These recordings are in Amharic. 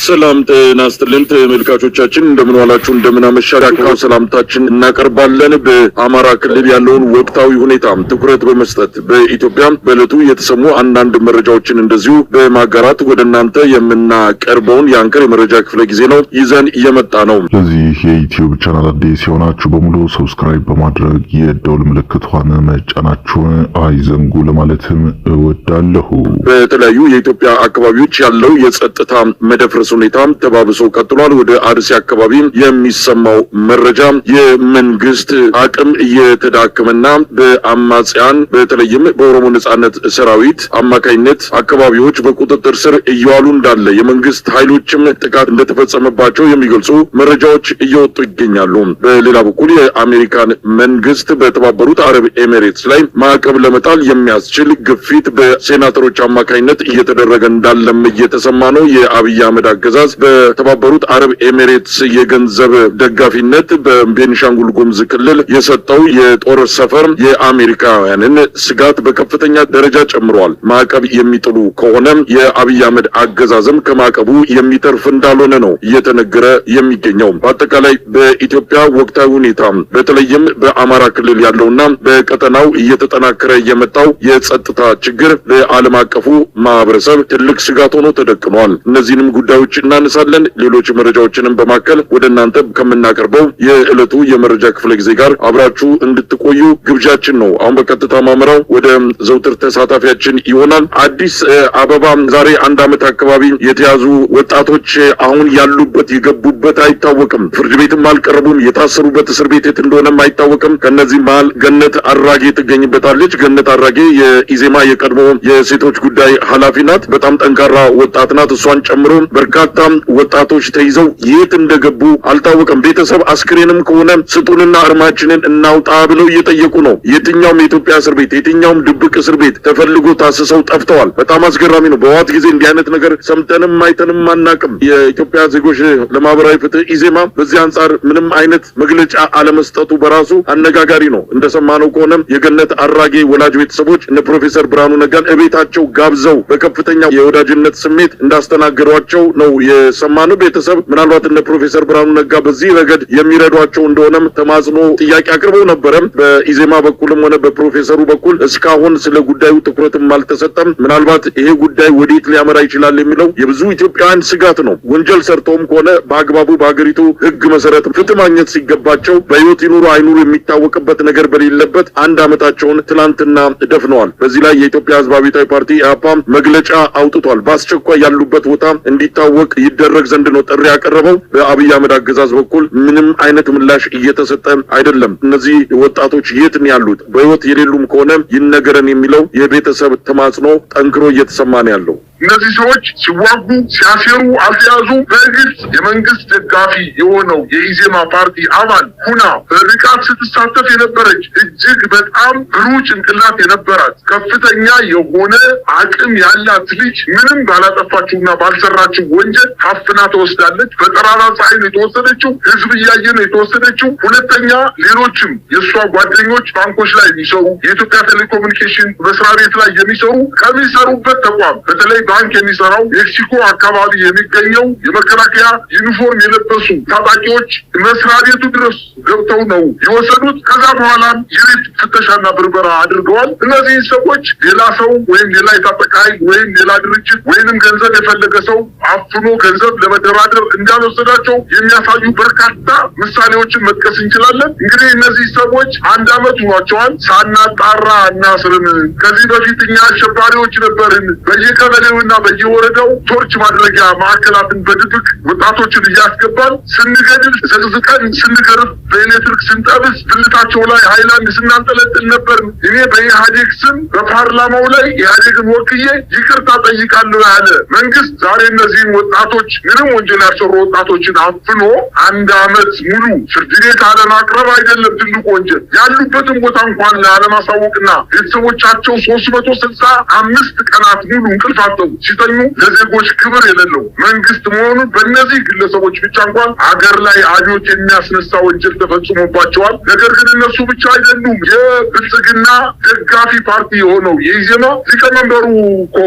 ሰላም ጤና ይስጥልን ተመልካቾቻችን፣ እንደምን ዋላችሁ፣ እንደምን አመሻችሁ። ሰላምታችን እናቀርባለን። በአማራ ክልል ያለውን ወቅታዊ ሁኔታ ትኩረት በመስጠት በኢትዮጵያ በዕለቱ የተሰሙ አንዳንድ መረጃዎችን እንደዚሁ በማጋራት ወደ እናንተ የምናቀርበውን የአንከር የመረጃ ክፍለ ጊዜ ነው ይዘን እየመጣ ነው። ለዚህ የዩቲዩብ ቻናል አዲስ የሆናችሁ በሙሉ subscribe በማድረግ የደውል ምልክቷን መጫናችሁን አይዘንጉ ለማለትም እወዳለሁ። በተለያዩ የኢትዮጵያ አካባቢዎች ያለው የጸጥታ መደፍረስ ሁኔታ ተባብሶ ቀጥሏል። ወደ አርሲ አካባቢ የሚሰማው መረጃ የመንግስት አቅም እየተዳከመና በአማጽያን በተለይም በኦሮሞ ነጻነት ሰራዊት አማካኝነት አካባቢዎች በቁጥጥር ስር እየዋሉ እንዳለ፣ የመንግስት ኃይሎችም ጥቃት እንደተፈጸመባቸው የሚገልጹ መረጃዎች እየወጡ ይገኛሉ። በሌላ በኩል የአሜሪካን መንግስት በተባበሩት አረብ ኤሚሬትስ ላይ ማዕቀብ ለመጣል የሚያስችል ግፊት በሴናተሮች አማካኝነት እየተደረገ እንዳለም እየተሰማ ነው። የአብይ አህመድ አገዛዝ በተባበሩት አረብ ኤሚሬትስ የገንዘብ ደጋፊነት በቤኒሻንጉል ጉሙዝ ክልል የሰጠው የጦር ሰፈር የአሜሪካውያንን ስጋት በከፍተኛ ደረጃ ጨምሯል። ማዕቀብ የሚጥሉ ከሆነ የአብይ አህመድ አገዛዝም ከማዕቀቡ የሚተርፍ እንዳልሆነ ነው እየተነገረ የሚገኘው። በአጠቃላይ በኢትዮጵያ ወቅታዊ ሁኔታ፣ በተለይም በአማራ ክልል ያለውና በቀጠናው እየተጠናከረ የመጣው የጸጥታ ችግር በዓለም አቀፉ ማህበረሰብ ትልቅ ስጋት ሆኖ ተደቅኗል። እነዚህንም ጉዳዮች እናነሳለን። ሌሎች መረጃዎችንም በማከል ወደ እናንተ ከምናቀርበው የዕለቱ የመረጃ ክፍለ ጊዜ ጋር አብራችሁ እንድትቆዩ ግብዣችን ነው። አሁን በቀጥታ ማመራው ወደ ዘውትር ተሳታፊያችን ይሆናል። አዲስ አበባ ዛሬ አንድ ዓመት አካባቢ የተያዙ ወጣቶች አሁን ያሉበት የገቡበት አይታወቅም። ፍርድ ቤትም አልቀረቡም። የታሰሩበት እስር ቤት የት እንደሆነም አይታወቅም። ከነዚህ መሀል ገነት አራጌ ትገኝበታለች። ገነት አራጌ የኢዜማ የቀድሞ የሴቶች ጉዳይ ኃላፊ ናት። በጣም ጠንካራ ወጣት ናት። እሷን ጨምሮ በርካታ ወጣቶች ተይዘው የት እንደገቡ አልታወቀም። ቤተሰብ አስክሬንም ከሆነ ስጡንና እርማችንን እናውጣ ብለው እየጠየቁ ነው። የትኛውም የኢትዮጵያ እስር ቤት፣ የትኛውም ድብቅ እስር ቤት ተፈልጎ ታስሰው ጠፍተዋል። በጣም አስገራሚ ነው። በህወሓት ጊዜ እንዲህ አይነት ነገር ሰምተንም አይተንም አናቅም። የኢትዮጵያ ዜጎች ለማህበራዊ ፍትህ ኢዜማ በዚህ አንጻር ምንም አይነት መግለጫ አለመስጠቱ በራሱ አነጋጋሪ ነው። እንደሰማነው ከሆነ የገነት አራጌ ወላጅ ቤተሰቦች እነ ፕሮፌሰር ብርሃኑ ነጋን እቤታቸው ጋብዘው በከፍተኛ የወዳጅነት ስሜት እንዳስተናገዷቸው ነው የሰማነው። ቤተሰብ ምናልባት እነ ፕሮፌሰር ብርሃኑ ነጋ በዚህ ረገድ የሚረዷቸው እንደሆነም ተማጽኖ ጥያቄ አቅርበው ነበረ። በኢዜማ በኩልም ሆነ በፕሮፌሰሩ በኩል እስካሁን ስለ ጉዳዩ ትኩረትም አልተሰጠም። ምናልባት ይሄ ጉዳይ ወዴት ሊያመራ ይችላል የሚለው የብዙ ኢትዮጵያውያን ስጋት ነው። ወንጀል ሰርተውም ከሆነ በአግባቡ በሀገሪቱ ሕግ መሰረት ፍትህ ማግኘት ሲገባቸው በሕይወት ይኑሩ አይኑሩ የሚታወቅበት ነገር በሌለበት አንድ ዓመታቸውን ትላንትና ደፍነዋል። በዚህ ላይ የኢትዮጵያ ሕዝብ አብዮታዊ ፓርቲ ኢህአፓ መግለጫ አውጥቷል። በአስቸኳይ ያሉበት ቦታ እንዲታወቅ ይደረግ ዘንድ ነው ጥሪ ያቀረበው። በአብይ አህመድ አገዛዝ በኩል ምንም አይነት ምላሽ እየተሰጠ አይደለም። እነዚህ ወጣቶች የት ነው ያሉት? በሕይወት የሌሉም ከሆነ ይነገረን የሚለው የቤተሰብ ተማጽኖ ጠንክሮ እየተሰማ ነው ያለው። እነዚህ ሰዎች ሲዋጉ ሲያሴሩ አልተያዙ። በግልጽ የመንግስት ደጋፊ የሆነው የኢዜማ ፓርቲ አባል ሁና በብቃት ስትሳተፍ የነበረች፣ እጅግ በጣም ብሩህ ጭንቅላት የነበራት፣ ከፍተኛ የሆነ አቅም ያላት ልጅ ምንም ባላጠፋችውና ባልሰራችው ወንጀል ታፍና ተወስዳለች። በጠራራ ፀሐይ ነው የተወሰደችው። ህዝብ እያየ ነው የተወሰደችው። ሁለተኛ ሌሎችም የእሷ ጓደኞች ባንኮች ላይ የሚሰሩ፣ የኢትዮጵያ ቴሌኮሙኒኬሽን መስሪያ ቤት ላይ የሚሰሩ፣ ከሚሰሩበት ተቋም በተለይ ባንክ የሚሰራው ሜክሲኮ አካባቢ የሚገኘው የመከላከያ ዩኒፎርም የለበሱ ታጣቂዎች መስሪያ ቤቱ ድረስ ገብተው ነው የወሰዱት። ከዛ በኋላም የቤት ፍተሻና ብርበራ አድርገዋል። እነዚህ ሰዎች ሌላ ሰው ወይም ሌላ የታጠቀ ኃይል ወይም ሌላ ድርጅት ወይንም ገንዘብ የፈለገ ሰው አፍኖ ገንዘብ ለመደራደር እንዳልወሰዳቸው የሚያሳዩ በርካታ ምሳሌዎችን መጥቀስ እንችላለን። እንግዲህ እነዚህ ሰዎች አንድ ዓመት ሆኗቸዋል። ሳናጣራ አናስርም። ከዚህ በፊት እኛ አሸባሪዎች ነበርን። በየቀበሌውና በየወረዳው ቶርች ማድረጊያ ማዕከላትን በድብቅ ወጣቶችን እያስገባን ስንገድል፣ ዘቅዝቀን ስንገርፍ፣ በኤሌክትሪክ ስንጠብስ፣ ብልታቸው ላይ ሃይላንድ ስናንጠለጥል ነበር። እኔ በኢህአዴግ ስም በፓርላማው ላይ ኢህአዴግን ወክዬ ይቅርታ ጠይቃለሁ ያለ መንግስት ዛሬ እነዚህን ወጣቶች፣ ምንም ወንጀል ያልሰሩ ወጣቶችን አፍኖ አንድ ዓመት ሙሉ ፍርድ ቤት አለማቅረብ አይደለም ትልቁ ወንጀል፣ ያሉበትን ቦታ እንኳን ላለማሳወቅና ቤተሰቦቻቸው 365 ቀናት ሙሉ እንቅልፍ አጥተው ይዘው ሲተኙ ለዜጎች ክብር የሌለው መንግስት መሆኑን በእነዚህ ግለሰቦች ብቻ እንኳን አገር ላይ አብዮት የሚያስነሳ ወንጀል ተፈጽሞባቸዋል። ነገር ግን እነሱ ብቻ አይደሉም። የብልጽግና ደጋፊ ፓርቲ የሆነው የኢዜማ ሊቀመንበሩ እኮ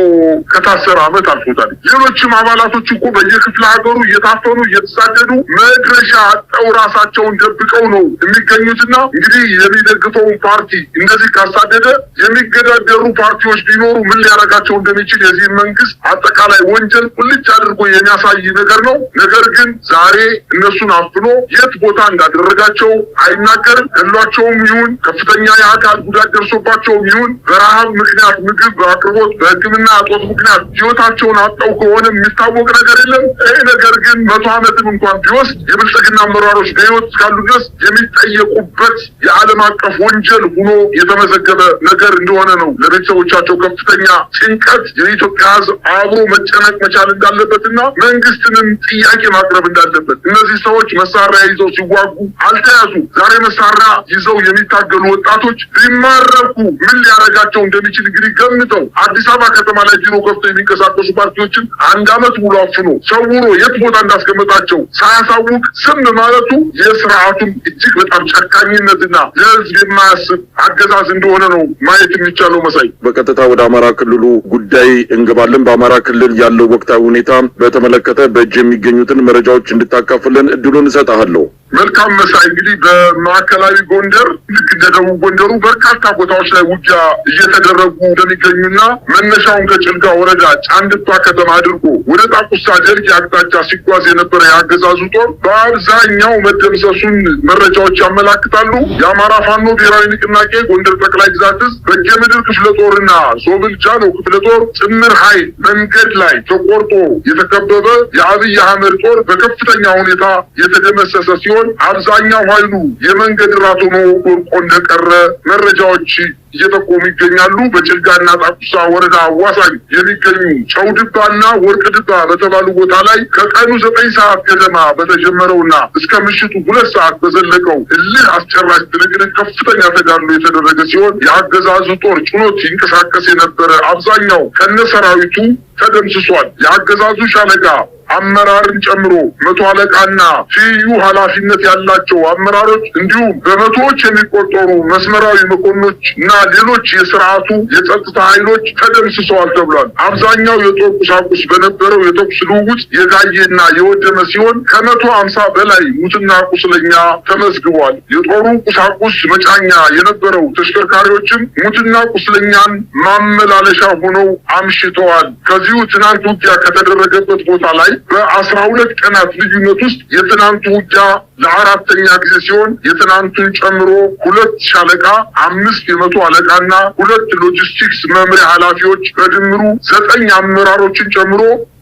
ከታሰረ ዓመት አልፎታል። ሌሎችም አባላቶች እኮ በየክፍለ ሀገሩ እየታፈኑ እየተሳደዱ መድረሻ አጠው ራሳቸውን ደብቀው ነው የሚገኙትና እንግዲህ የሚደግፈውን ፓርቲ እንደዚህ ካሳደደ የሚገዳደሩ ፓርቲዎች ቢኖሩ ምን ሊያደርጋቸው እንደሚችል የዚህ መንግስት አጠቃላይ ወንጀል ቁልጭ አድርጎ የሚያሳይ ነገር ነው። ነገር ግን ዛሬ እነሱን አፍኖ የት ቦታ እንዳደረጋቸው አይናገርም። ገድሏቸውም ይሁን ከፍተኛ የአካል ጉዳት ደርሶባቸውም ይሁን በረሃብ ምክንያት ምግብ አቅርቦት በሕክምና እጦት ምክንያት ህይወታቸውን አጠው ከሆነ የሚታወቅ ነገር የለም። ይህ ነገር ግን 100 ዓመትም እንኳን ቢወስድ የብልጽግና አመራሮች በህይወት እስካሉ ድረስ የሚጠየቁበት የዓለም አቀፍ ወንጀል ሆኖ የተመዘገበ ነገር እንደሆነ ነው። ለቤተሰቦቻቸው ከፍተኛ ጭንቀት የኢትዮጵያ ህዝብ አብሮ መጨነቅ መቻል እንዳለበትና መንግስትንም ጥያቄ ማቅረብ እንዳለበት። እነዚህ ሰዎች መሳሪያ ይዘው ሲዋጉ አልተያዙ። ዛሬ መሳሪያ ይዘው የሚታገሉ ወጣቶች ቢማረኩ ምን ሊያደርጋቸው እንደሚችል እንግዲህ ገምተው አዲስ አበባ ከተማ ላይ ቢሮ ከፍተው የሚንቀሳቀሱ ፓርቲዎችን 1 ዓመት ሙሉ አፍኖ ሰውሮ የት ቦታ እንዳስቀመጣቸው ሳያሳውቅ ስም ማለቱ የስርዓቱን እጅግ በጣም ጨካኝነትና ለህዝብ የማያስብ አገዛዝ እንደሆነ ነው ማየት የሚቻለው። መሳይ፣ በቀጥታ ወደ አማራ ክልሉ ጉዳይ እንገባለን። በአማራ ክልል ያለው ወቅታዊ ሁኔታ በተመለከተ በእጅ የሚገኙትን መረጃዎች እንድታካፍለን እድሉን እሰጥሃለሁ። መልካም መሳይ፣ እንግዲህ በማዕከላዊ ጎንደር ልክ እንደ ደቡብ ጎንደሩ በርካታ ቦታዎች ላይ ውጊያ እየተደረጉ እንደሚገኙና መነሻውን ከጭልጋ ወረዳ ጫንድባ ከተማ አድርጎ ወደ ጣቁሳ ደልጊ አቅጣጫ ሲጓዝ የነበረ የአገዛዙ ጦር በአብዛኛው መደምሰሱን መረጃዎች ያመላክታሉ። የአማራ ፋኖ ብሔራዊ ንቅናቄ ጎንደር ጠቅላይ ግዛት እዝ በጌምድር ክፍለ ጦርና ዞብል ጃኖ ክፍለ ጦር ጥምር ኃይል መንገድ ላይ ተቆርጦ የተከበበ የአብይ አህመድ ጦር በከፍተኛ ሁኔታ የተደመሰሰ ሲሆን አብዛኛው ኃይሉ የመንገድ ራት ሆኖ ወድቆ እንደቀረ መረጃዎች እየጠቆሙ ይገኛሉ። በጭልጋና ጣቁሳ ወረዳ አዋሳኝ የሚገኙ ጨውድባና ወርቅ ድባ በተባሉ ቦታ ላይ ከቀኑ 9 ሰዓት ገደማ በተጀመረውና እስከ ምሽቱ 2 ሰዓት በዘለቀው እልህ አስጨራሽ ትንቅንቅ ከፍተኛ ተጋድሎ የተደረገ ሲሆን የአገዛዙ ጦር ጭኖት ሲንቀሳቀስ የነበረ አብዛኛው ከነሰራዊቱ ተደምስሷል። የአገዛዙ ሻለቃ አመራርን ጨምሮ 100 አለቃና ትይዩ ኃላፊነት ያላቸው አመራሮች እንዲሁም በመቶዎች የሚቆጠሩ መስመራዊ መኮንኖች እና ሌሎች የስርዓቱ የጸጥታ ኃይሎች ተደምስሰዋል ተብሏል። አብዛኛው የጦር ቁሳቁስ በነበረው የተኩስ ልውውጥ የጋየና የወደመ ሲሆን ከ150 በላይ ሙትና ቁስለኛ ተመዝግቧል። የጦሩ ቁሳቁስ መጫኛ የነበረው ተሽከርካሪዎችም ሙትና ቁስለኛን ማመላለሻ ሆነው አምሽተዋል። ከዚሁ ትናንት ውጊያ ከተደረገበት ቦታ ላይ በ12 ቀናት ልዩነት ውስጥ የትናንቱ ውጊያ ለአራተኛ ጊዜ ሲሆን የትናንቱን ጨምሮ 2 ሻለቃ፣ 5 የመቶ አለቃና 2 ሎጂስቲክስ መምሪያ ኃላፊዎች በድምሩ 9 አመራሮችን ጨምሮ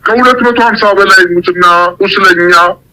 ከ250 በላይ ሙትና ቁስለኛ፣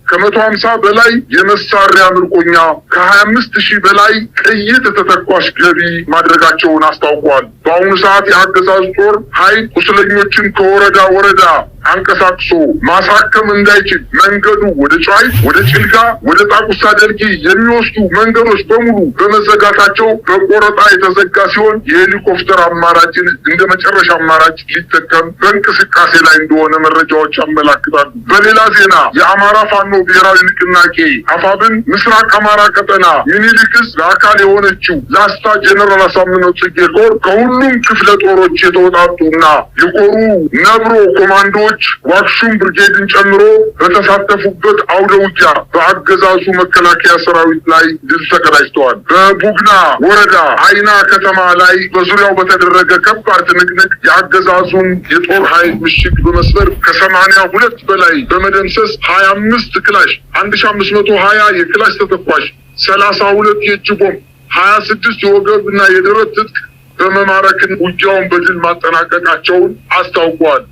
ከ150 በላይ የመሳሪያ ምርኮኛ፣ ከ25,000 በላይ ጥይት ተተኳሽ ገቢ ማድረጋቸውን አስታውቀዋል። በአሁኑ ሰዓት የአገዛዙ ጦር ኃይል ቁስለኞችን ከወረዳ ወረዳ አንቀሳቅሶ ማሳከም እንዳይችል መንገዱ ወደ ጨዋይ፣ ወደ ጭልጋ፣ ወደ ጣቁሳ ደልጊ የሚወስዱ መንገዶች በሙሉ በመዘጋታቸው በቆረጣ የተዘጋ ሲሆን የሄሊኮፕተር አማራጭን እንደ መጨረሻ አማራጭ ሊጠቀም በእንቅስቃሴ ላይ እንደሆነ መረጃዎች ያመላክታሉ። በሌላ ዜና የአማራ ፋኖ ብሔራዊ ንቅናቄ አፋብን ምስራቅ አማራ ቀጠና ሚኒሊክ ዕዝ ለአካል የሆነችው ላስታ ጀነራል አሳምነው ጽጌ ኮር ከሁሉም ክፍለ ጦሮች የተወጣጡና የኮሩ ነብሮ ኮማንዶዎች ዋክሹም ብርጌድን ጨምሮ በተሳተፉበት አውደ ውጊያ በአገዛዙ መከላከያ ሰራዊት ላይ ድል ተቀዳጅተዋል። በቡግና ወረዳ አይና ከተማ ላይ በዙሪያው በተደረገ ከባድ ትንቅንቅ የአገዛዙን የጦር ኃይል ምሽግ በመስበር ከ82 በላይ በመደምሰስ 25 ክላሽ፣ 1520 የክላሽ ተተኳሽ፣ 32 የእጅ ቦምብ፣ 26 የወገብና የደረት ትጥቅ በመማረክ ውጊያውን በድል ማጠናቀቃቸውን አስታውቀዋል።